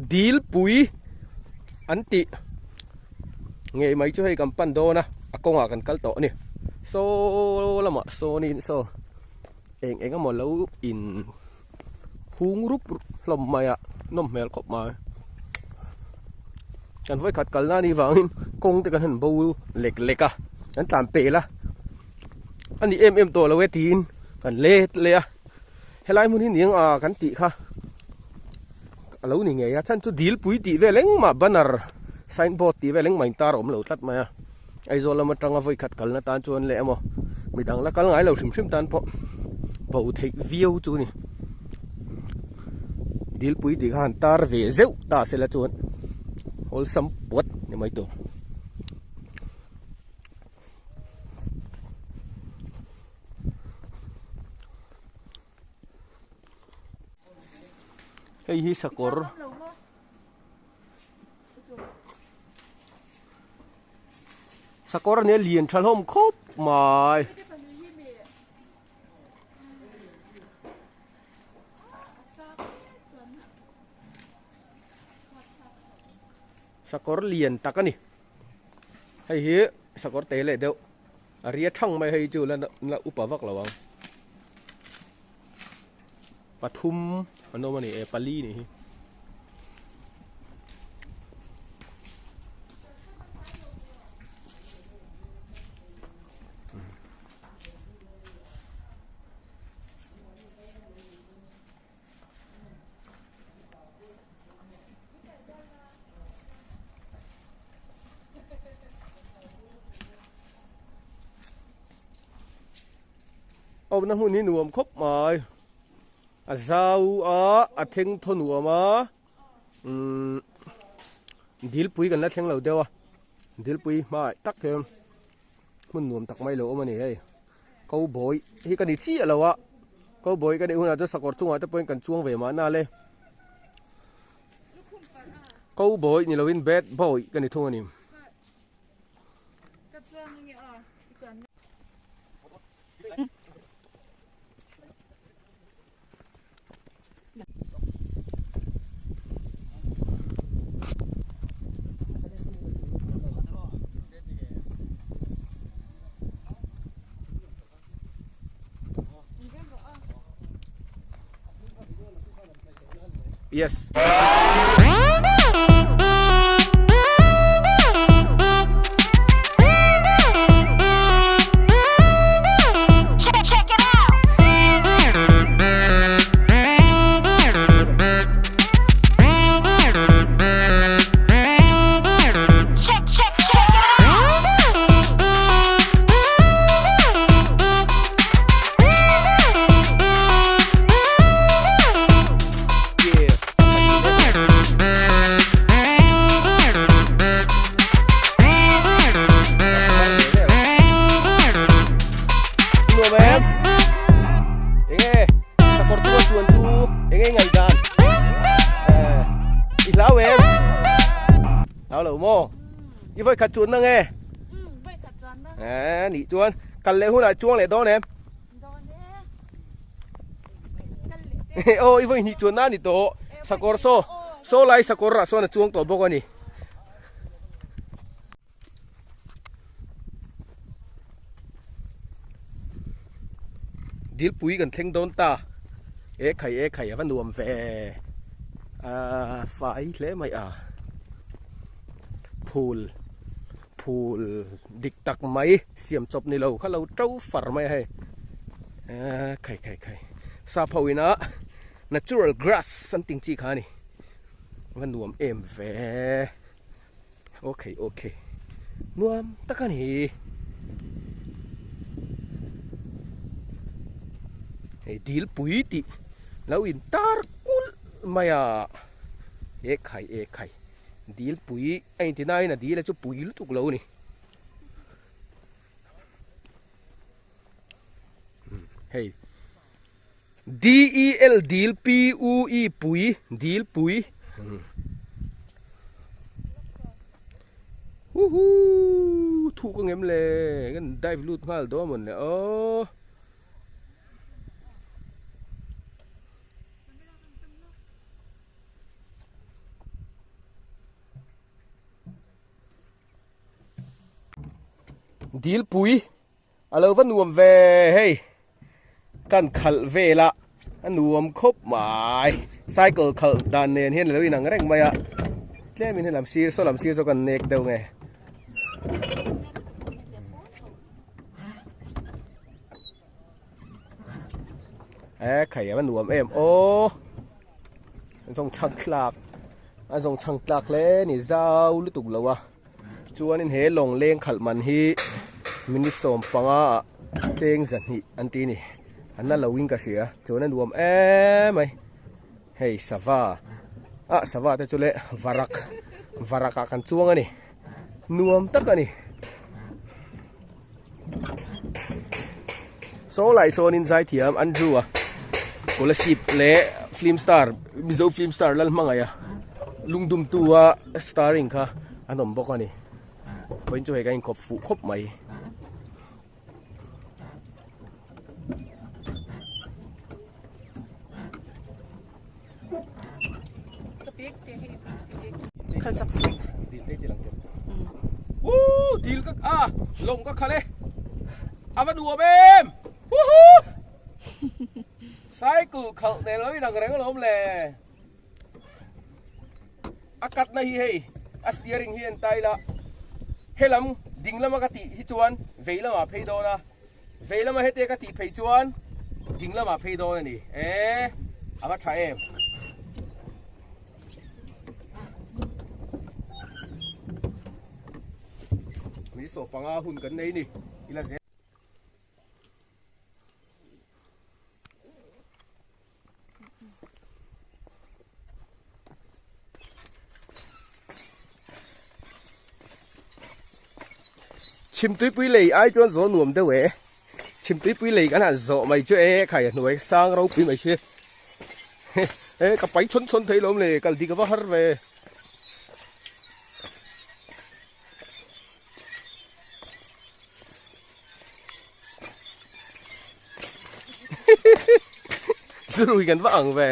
Dilpui an tih ngei mai chu hei kan pan dawn a, a kawngah kan kal tawh a ni. Saw lamah sawnin saw eng eng emaw lo in hung rup hlawm mai a, nawm hmel khawp mai. Kan vawikhat kalna anih vangin kawng te kan han bo lek lek a, kan tlan pel a, a ni em em tawh lo e tiin kan let leh a. Helai hmun hi niang a kan tih kha a lo ni ngei a, chhan chu dilpui tih vel engmah banner sign board tih vel engmah intar a awm lo tlat mai a, Aizawl lam atanga vawi khat kalna tan chuan leh emaw midang la kal ngai lo hrim hrim tan pawh bo theih viau chu a ni. Dilpui tih kha han tar ve zeuh ta sela chuan awlsam puat ni mai tur. Hei hi sakawr sakawr ania lian tha hlawm khawp mai. Sakawr lian tak a ni. Hei hi sakawr te leh deuh a ria thang mai hei chu la la upa vak lo ang. Pathum an awm a ni e pali nih hi. Awmna hmun hi nuam khawp mai a zau a a thleng thaw nuam a umm dilpui kan la thleng lo deuh a dilpui hmaah tak hian hmun nuam tak mai lo awm a ni hei. Cowboy hi ka ni chiah lo a, cowboy ka nih hunah chuan sakawr chungah te pawhin kan chuang ve mahna le. Cowboy ni loin bad boy ka ni thung a ni. Yes. Nuam em? Enge sakawr chu a chuan chu enge ngaih dan? Eh, i hlau em? Hlau lo maw? I vawi khat chuan na nge? Vawi khat chuan na. Eh, nih chuan kal leh hunah chuang leh dawn em? Dawn e. Aw, i vawi hnih chuan na ni tawh. Sakawr saw, saw lai sakawr ah sawn a chuang tawh bawk a ni. Dilpui kan thleng dawn ta e khai e khai a va nuam ve a fai hle mai a phul phul dik tak mai siam chawp ni lo kha lo to far mai a hei a khai khai khai sap ho ina natural grass an tih chi kha a ni a va nuam em ve. Okay okay nuam tak a ni hei dil pui tih lo in tar kulh mai a e khai e khai dil pui a inti nain a dil a chu pui lutuk lo a ni hei D E L dil P U E pui dil pui Huhuu thu ka ngem le kan dive lut nghal dawn mawn le aw. Dilpui a lo va nuam ve hei kan khalh vel a a nuam khawp mai cycle khalh dan nen hian a lo inang reng mai a tlem in helam sir saw lam sir saw kan nek deuh nge. E khai a va nuam em aw an zawng chhang thlak a zawng chhang tlak hle ni zau lutuk lo a chuanin he lawng leng khalh man hi minute 15 ah cheng zahnih an ti a ni an la lo in ka hria chuan a nuam em mai hei sava ah sava te chu le varak varak ah kan chuang a ni nuam tak a ni. Saw lai sawnin zaithiam Andrew a scholarship leh film star Mizo film star Lalhmangaih a lungdumtu a starring kha an awm bawk a ni vawiin chu hei ka inkawp fuh khawp mai. Khal chak su. Dil te tilang te. Woo dil ka a lawng ka khal e. Ava nuam em. Woohoo. Cycle khalh nen lo inang reng alawm le. A cut na hi hei a steering hi en ta ila helam ding lama ka tih hi chuan vei lamah phei dawn a. Vei lama hete ka tih phei chuan ding lamah phei dawn a ni. E, a va tha em. Mi saw panga hun kan nei ni. Ila zel. Chhimtuipui lei ai chuan zawl nuam deuh e. Chhimtuipui lei kan han zawh mai chu e khai a hnuai sang ropui mai si. E ka pai chhawn chhawn thei lawm le kal dik a va har ve. Zurui kan va ang ve.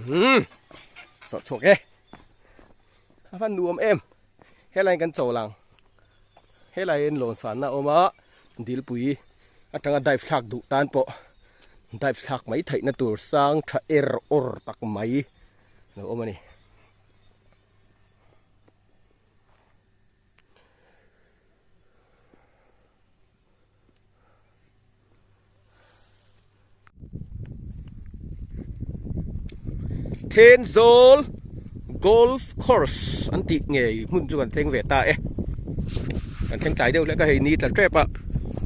Hmm. Sawh chhuak e. A van nuam em. Helai kan cho lang. Helai in lawn san na awm a. Dilpui atanga dive thlak duh tan pawh dive thlak mai theih na tur sang tha er awr tak mai lo awm a ni. Thenzawl Golf Course an tih ngei hmun chu kan thleng ve ta e. Kan thleng tlai deuh hlek a hei ni tla tep a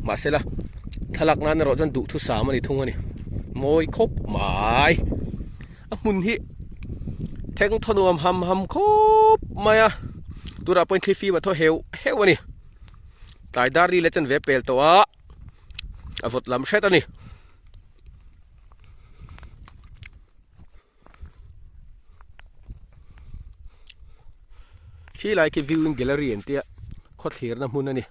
mahsela thlalak nan erawh chuan duhthusam a ni thung a ni. Mawi khawp mai. A hmun hi theng thaw nuam ham ham khawp mai a tunah pawhin thli fim a thaw heuh heuh a ni tlai dar ri leh chen ve pel tawh a a vawt lam hret a ni. Khi lai khi viewing gallery an tia khawthlirna hmun a ni.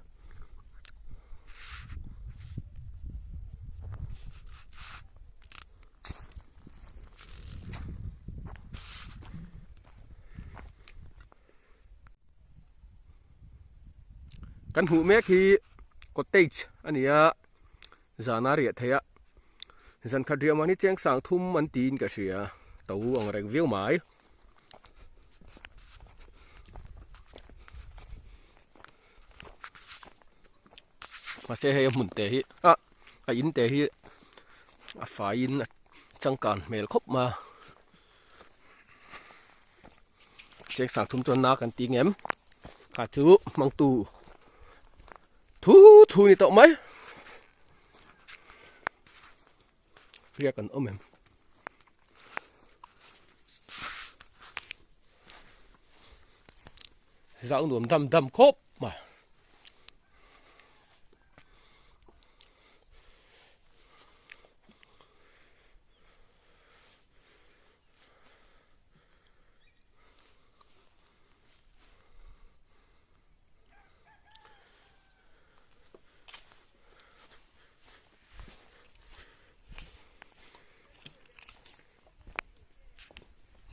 Kan hmuh mek hi cottage a ni a zana riah theih a zan khat riah mahni cheng sang thum an tiin ka hria to ang reng viau mai. Mahse hei a hmun te hi ah a in te hi a faiin a changkan hmel khawp mai a cheng sang thum chuan na kan ti ngem kha chu hmangtu thu thu ni tawh mai riak an awm em. Zau nuam dam dam khawp mai.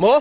Maw?